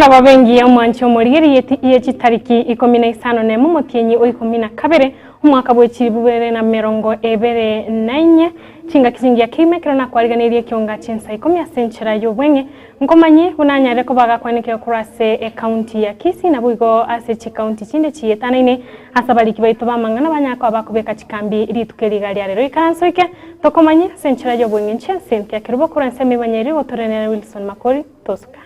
Maraba bengiya omwanchi omorigeri ye chitariki 15 omotienyi o 12 omwaka bwe chilifu bibere na 24 chingaki chingiya keima ekero nakwariganeirie ekionga chinsa ikomi ase enchera y'obweng'e nkomanye buna anyarire koba agakwanekigwa korwa ase ecounty ya Kisii naboigo ase chicounty chinde chietanaine ase abariki baito b'amang'ana banyare koba bakobeka chikambi rituko eri iga riarero ikaranso ike tokomanye ase enchera y'obweng'e inche Cynthia Kerubo korwa ensemo ebanyerire gotorenera Wilson Makori tosuka.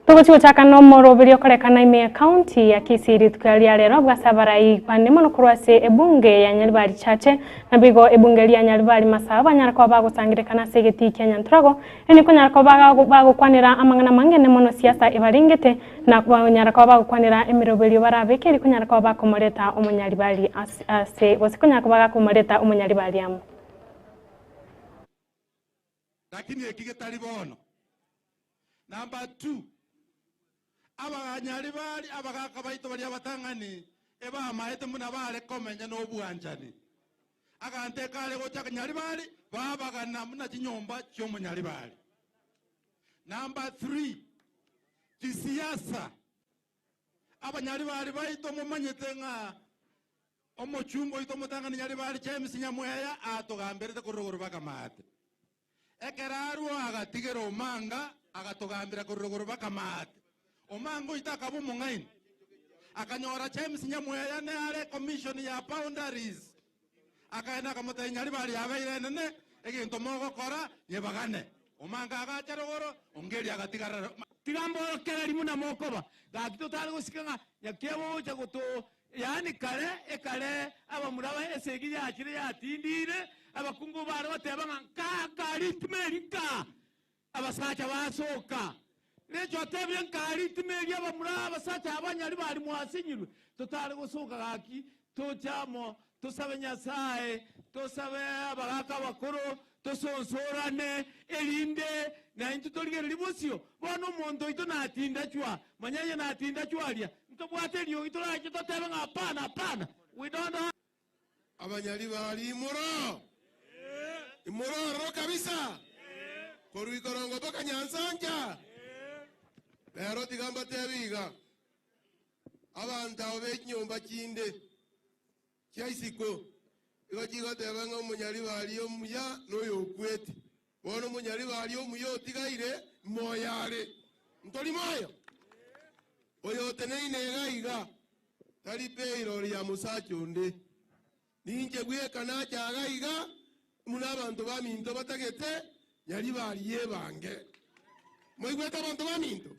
Togochia gochaka nomoroberio okorekana ime ya county ya Kisii rituko ria rero abwo ase abarai bande mono korwa ase ebunge ya Nyaribari Chache naboigo ebunge ria Nyaribari Masaba banyara koba bagosangererekana ase egetii kia Nyanturago erio konyara koba bagokwanera amang'ana amangene mono siasa ebarengete na banyara koba bagokwanera emeroberio barabeke erio konyara koba bakomoreta omonyaribari ase gose konyara koba gakomoreta omonyaribari amo. Lakini eki getari bono. Number two, abanyaribari abagaka baito baria abatang'ani ebamaete buna bare komenya nobwanchani. Aganto ekare gocha nyaribari babagana buna chinyomba chi'omonyaribari. Number three, chisiasa. Abanyaribari baito momanyete ng'a omochumba oito omotang'ani Nyaribari James Nyamweya atogamberete korwa rogoro bakamate. Ekero arua agatigera omanga, agatogambera korwa rogoro bakamate. Omanga oito akaba omong'aini, akanyora James Nyamweya nere ecommission ya boundaries, akagenda akamotebia Nyaribari yabeire enene, egento mogokora nyebagane. Omanga agacha rogoro, Ongeri agatigara. Tiga mborokererie buna mokoba, gaki totare gosika ng'a nyakiabo ogocha goto Yaani kare ekare abamura ba esegi yachire yatindire, abakungu bare goteba ng'a nkaa nkaa ritima eri nkaa, abasacha basoka. Recho atebire nkaa ritima eri abamura abasacha abanyari bari mwasinyirwe, totare gosoka gaki toche amo tosabe Nyasae, tosabe abagaka abakoro, tosonsorane, erinde naintwe torigererie bosio. Bono omonto oito natindachwa, manya aye natindachwa aria, ntobwate eriogi torache totebe ng'a hapana, hapana, we don't have. Abanyaribari imoro, imoro ororo kabisa, korwa ikorongo mpaka Nyansancha. Rero tiga mbatebi iga, abanto abo be chinyomba chinde chia isiko igo chigoteba ng'a omonyaribari omuya noyo okwete. Bono omonyaribari omuya otigaire moyo are. Ntori moyo? Oyo oteneine iga iga tari payroll ya mosacha onde. Ninche bweka nacha iga iga buna abanto baminto batagete nyaribari yebange. Moigwete abanto baminto?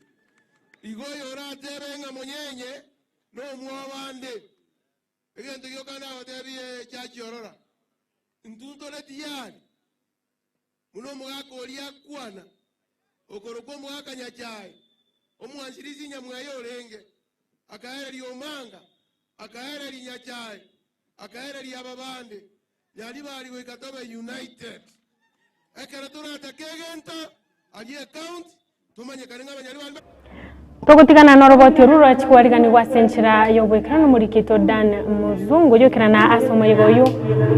Igo oyo oratebe ng'a monyenye nomwabande. Egento gioka nagotebirie chachiorora, intwe ntore tiyari, buna omogaka oria akwana, okorokwa omogaka Nyachae, omwanchirisi nyamweya orenge, akaereria omanga, akaereria Nyachae, akaereria aba bande, Nyaribari goika tobe united. Ekero toratake egento aria ecounty, tomanyekane ng'a abanyaribari ba. Togotigana noroboti oru roachie kwariganigwa ase enchera y'ogoikerana omorikito Dan Muzungu yoikerana ase omoyega oyio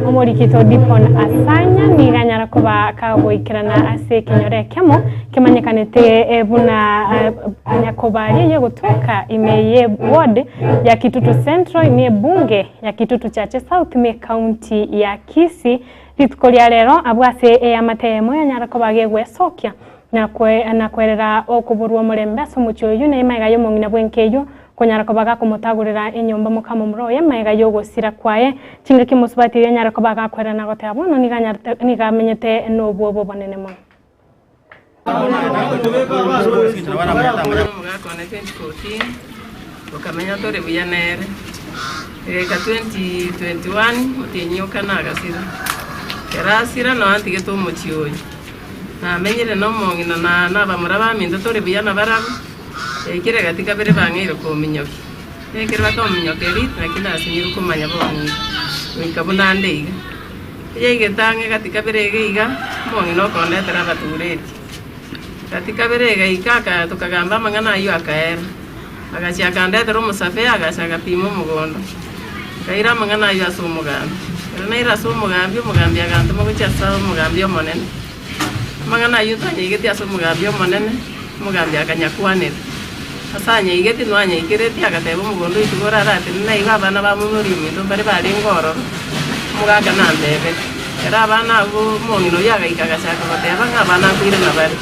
omorikito Dipon Asanya nigo anyara koba kagoikerana ase ekenyoro ekemo kemanyekanete buna Nyakobaria eyegotweka ime ye ward ya Kitutu Central ime ebunge ya Kitutu Chache South ime ecounty ya Kisii rituko ria rero abwo ase eamate eyemo yanyara koba gegwesokia na kwerera okoborwa omorembe ase omochie oyio, na emaiga y'omong'ina bw'enka eyio konyara koba gakomotagorera enyomba mokamomura oye emaiga y'ogosira kwaye. Chingaki omosubati oyio anyare koba gakwerera na goteba bono nigo anyarete nigo amenyete nobwoba obonene mono. Omogaka one 2014 okamenya tore buya nere, egaika 2021 otienyi okana agasira. Ekero asira noo antigete omochie oyo. Namenyire nomong'ina na nabamura baminto tore buya nabarabwo, yaikire gati kabere bang'eire kominyokia. Ekero bakominyokeria, naki nasinyirwe komanya bono iga, goika buna nde iga. Eyaigete ang'e gati kabere iga iga, omong'ina okondetera abatureti. Gati kabere egaika aka tokagamba amang'ana ayio akaera. Agachia akandetera omosafea agacha agapima omogondo. Nkaira amang'ana ayio ase omogambi. Ekero naira ase omogambi, omogambi agantoma gochia ase omogambi omonene. Amang'ana ayio twanyaigeti ase omogambi omonene, omogambi akanyakwanera. Ase anyaigeti nwanyaikeretie agateba omogondo oito igo oraratenene igo abana ba momura ominto mbare barenge ororo, omogaka nantebete. Ere abana abwo omong'ina oyio agaika agachaka goteba ng'a abana nkoirana bare.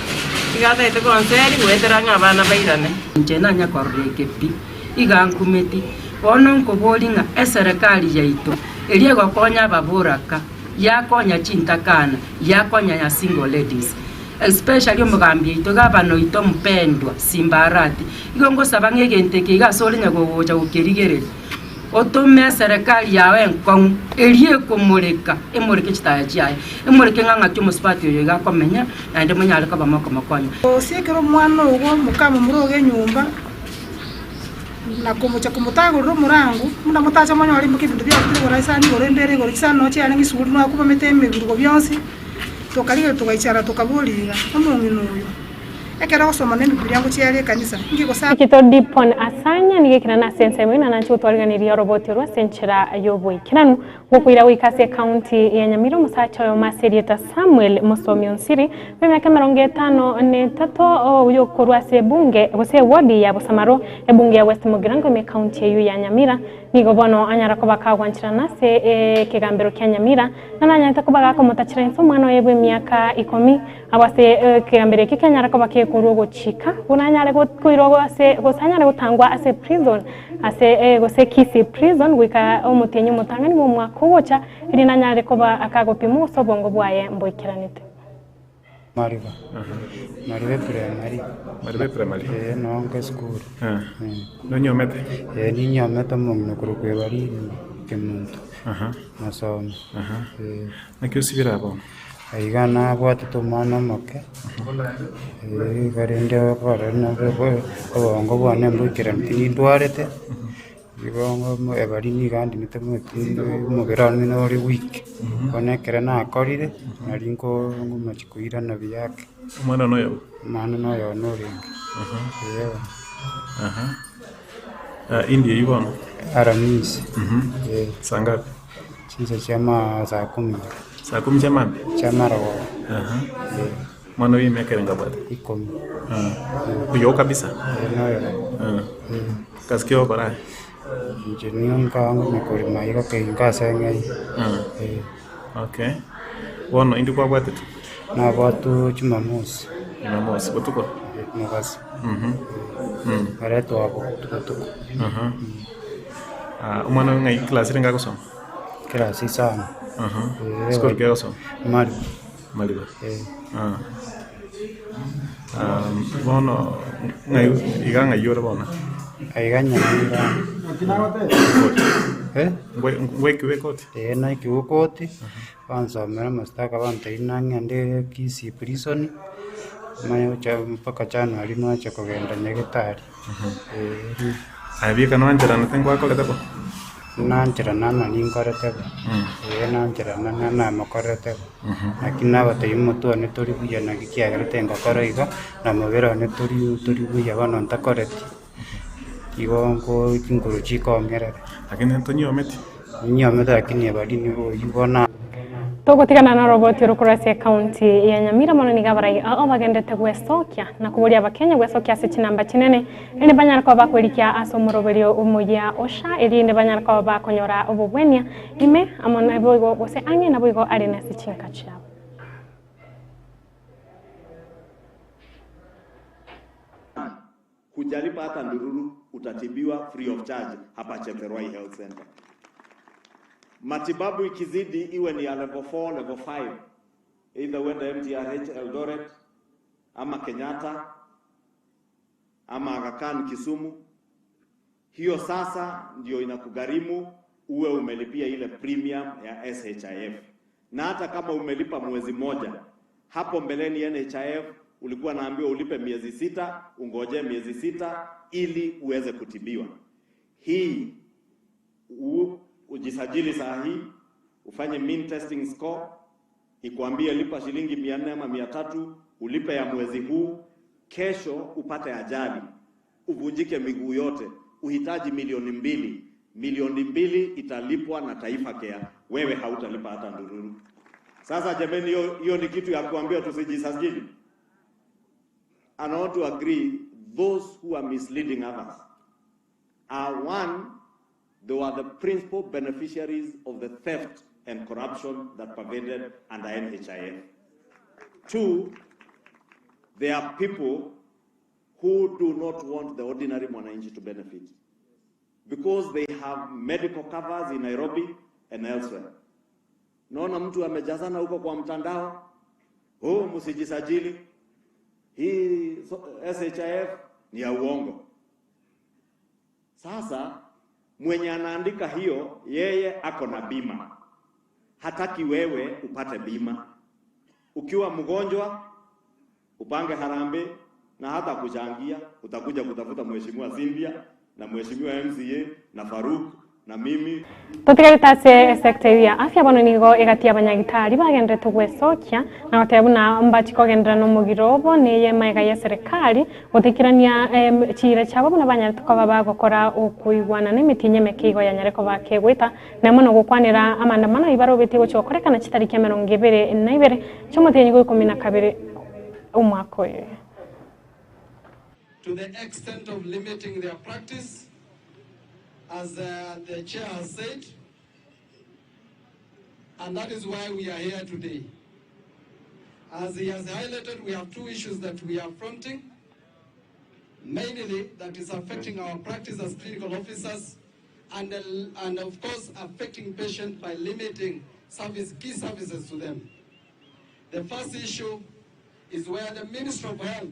Iga ataete gonseria goetera ng'a abana bairane. Inche nanya korora eke pi, iga nkumeti. Bono nkoboria ng'a eserekari yaito eria egokonya ababoraka, yakonya chintakana, yakonya ya single ladies, especially omogambi oito gavana oito mpendwa Simba Arati, igo ngosaba ng'a egento eke iga ase ore nyagogocha gokerigereria, otome eserekari yao enkong'u eria ekomoreka, emoreke chitaya chiaye, emoreke ng'a ng'aki omosubati oyo iga akomenya, naende monyare koba mokomokonya. Osiekere omwana ogo mokamomura ogo enyomba, na komocha komotagorera omorango, buna motache monyore imokia ebinto biaye igoro ase igoro embere igoro chisani noo chiarenge isuguri nakobamete emebirugo bionsi, tokarigereria togaichana tokaboria iga, omong'ina oyo, ekero agosoma na emibiria ngochia ere ekanisa, inki gose. Ekito Dipon Asanya nigo ekerana ase ensemo eyio na nanche gotwariganiria oroboti orwo ase enchera y'oboikeranu Gokoira goika ase ekaunti ya Nyamira omosacha oyomo ase erieta Samuel Mosomi Onsiri bw'emiaka 51 oyokorwa ase ebunge gose ewodi ya Bosamaro ebunge ya West Mugirango ime ekaunti eyio ya Nyamira nigo bono anyara koba kagwancherana ase ekegambero kia Nyamira na nanyarete koba gakomotachera inse omwana oye bw'emiaka ikomi abwo ase ekegambero ekio kianyara koba gekorwa ogochika buna anyare koirwa ase gose anyare gotangwa ase prison Ase gose Kisii Prison goika omotienyi omotang'ani bw'omwaka ogocha, erio nanyare koba akagopimwa gose obongo bwaye mboikeranete. Mariba, Mariba eprimary. Mariba eprimary. Ee nonka esukuru. Nonyomete? Ee ninyomete omong'ina okorokwa Ebariri Kemunto, Masomo. Ee. Naki osibire abwo? Aiga nabwatete omwana omoke, iga rende obongo bwane mboikeranu tindwarete, igo ebari nigo andimete omobere one nore weak, bono ekero nakorire, nari nkomochia koirana buya ake. Omwana noyo? Omwana noyo one orenge, eeh. Indi eyio bono? Aramisi, eh. Saa ngapi? Chinsa chia maa saa kumi. Saa kumi chia mambia? Chia marogoba. Aha. Eh. Mwana oyo emiaka erenge abwate? Ikomi. Ah. Oyo kabisa? Eh, noyo. Ah. Kazi ki ogokora aye? Inche nigo nkaang'ina korima igo keinka ase eng'ai. Ah. Eh. Okay. Bono indi kwabwatete? Nabwatwa Jumamosi. Jumamosi, botuko? Mogaso. Mhm. Mm. Naretwa abwo botuko. Aha. Ah, omwana oyo ng'ai class renge agosoma? Class isano. Aha. Eh, Sukuru ki agosoma? Mariba. Mariba. Eh. Ah. Ah, bono ng'ai iga ng'ai ore bono? Aiga Nyamira. Koti. Eh? Ngwe- ngwekiwe ekoti? Ee naikigwe koti, bansomera amashtaka bantebia nang'ende Kisii prison, manye gocha mpaka January nache kogenda nyagetari. Ee. Aye bieka noancheranete ngwakorete bo? Nancherana ng'a ninkorete bo, ee nancherana ng'a namokorete bo, lakini nabatebia omotwe one tori buya naki kiagerete ngakora iga, na omobere one tori tori buya bono ntakoreti, igo nko chinguru chikong'erera. Lakini tonyiometi? Ninyiomete lakini ebari nigo oyio bono. Togotigana noroboti oro korwa ase ekaunti ya Nyamira mono nigo abarai ao bagendete gwesokia na koboria abakenya gwesokia ase chinamba chinene erinde banyare koba bakwerikia ase omoroberio omoyia o SHA erinde banyare koba bakonyora obobwenia ime amo naboigo gose ang'e naboigo are nase chinka chiabo. Hujalipa hata ndururu, utatibiwa free of charge hapa Chepterwai Health Center. Matibabu ikizidi iwe ni ya level 4, level 5, either uende MTRH Eldoret ama Kenyatta ama Aga Khan Kisumu, hiyo sasa ndio inakugharimu uwe umelipia ile premium ya SHIF. Na hata kama umelipa mwezi moja, hapo mbeleni NHIF ulikuwa naambiwa ulipe miezi sita, ungoje miezi sita ili uweze kutibiwa. Hii u, ujisajili saa hii ufanye mean testing score ikuambie lipa shilingi 400 ama 300, ulipe ya mwezi huu, kesho upate ajali uvunjike miguu yote, uhitaji milioni 2, milioni 2 italipwa na Taifa Care, wewe hautalipa hata ndururu. Sasa jameni, hiyo hiyo ni kitu ya kuambia tusijisajili. And I want to agree those who are misleading others are one, they were the principal beneficiaries of the theft and corruption that pervaded under NHIF. Two, they are people who do not want the ordinary mwananchi to benefit because they have medical covers in Nairobi and elsewhere. Naona mtu amejazana huko kwa mtandao, oh, msijisajili, hii SHIF ni ya uongo. Sasa mwenye anaandika hiyo, yeye ako na bima, hataki wewe upate bima. Ukiwa mgonjwa upange harambee na hata kuchangia, utakuja kutafuta mheshimiwa Cynthia na mheshimiwa MCA na Faruk na mimi. Totigarete ase esecta eyio ya afya bono nigo egatia abanyagitari bagenderete gwesokia na goteba buna mbachi kogenderera nomogiro obo neye magega ye serikali gotekerania chiira chiabo buna banyarete koba bagokora okoigwana na emetienyi emeke igo yanyare koba kegoeta na mono gokwanera amaandamano ayio barobetie gochia gokorekana chitariki emerongo ebere na ibere chiomotienyi gwa ikomi na kabere omwaka oyo. To the extent of limiting their practice, as uh, the chair has said, and that is why we are here today. As he has highlighted, we have two issues that we are fronting, mainly that is affecting our practice as clinical officers and, and of course affecting patients by limiting service, key services to them. The first issue is where the Ministry of Health,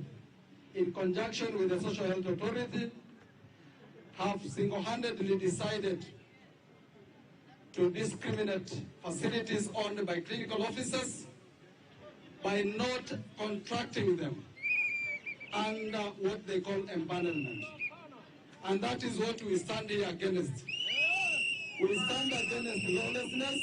in conjunction with the Social Health Authority, have single-handedly decided to discriminate facilities owned by clinical officers by not contracting them under what they call empanelment. And that is what we stand here against. We stand against lawlessness.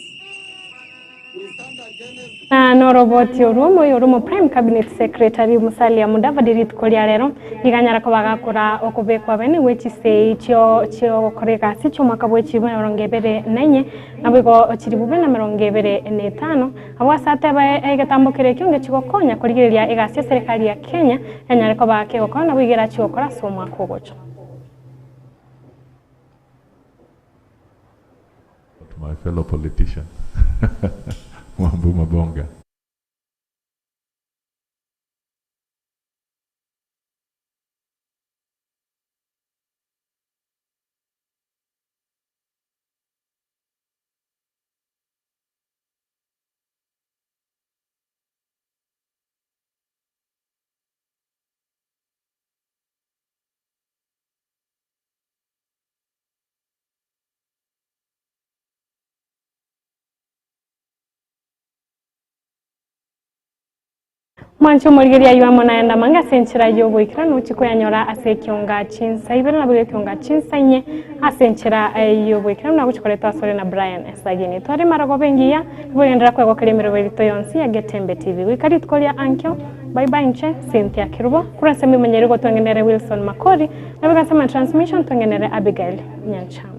We stand against Na noroboti orwo omoyo ore omo Prime Cabinet Secretary Musalia Mudavadi rituko ria rero nigo anyara koba agakora okobekwa bene gwe chisei chio chiogokora egasi chi'omwaka bwe chilifu emerongo ebere na enye naboigo chilifu bibere na emerongo ebere na etano abwo ase ateba egetambo kere ekio ngechigokonya korigereria egasi eserikali ya Kenya enyare koba kegokora naboigo erachie gokora ase omwaka ogocha. To my fellow politician Mwambu Mabonga. Mwanche omorigereria ayio amo naende amange ase enchera y'ogoikeranu ochie koyanyora ase ekionga chinsa ibere naboigo ekionga chinsa inye ase enchera y'ogoikeranu nagochia koretwa asore na Brian Sagini. Tware marogoba engiya nibogenderera kwegokeria emerobo erito yonsi ya Getembe TV. Goika rituko ria ankio, bye bye inche Cynthia Kerubo, korwa ase ememanyeri gotwengenere Wilson Makori, naboigo ase ama transmission twengenere Abigail Nyanchama.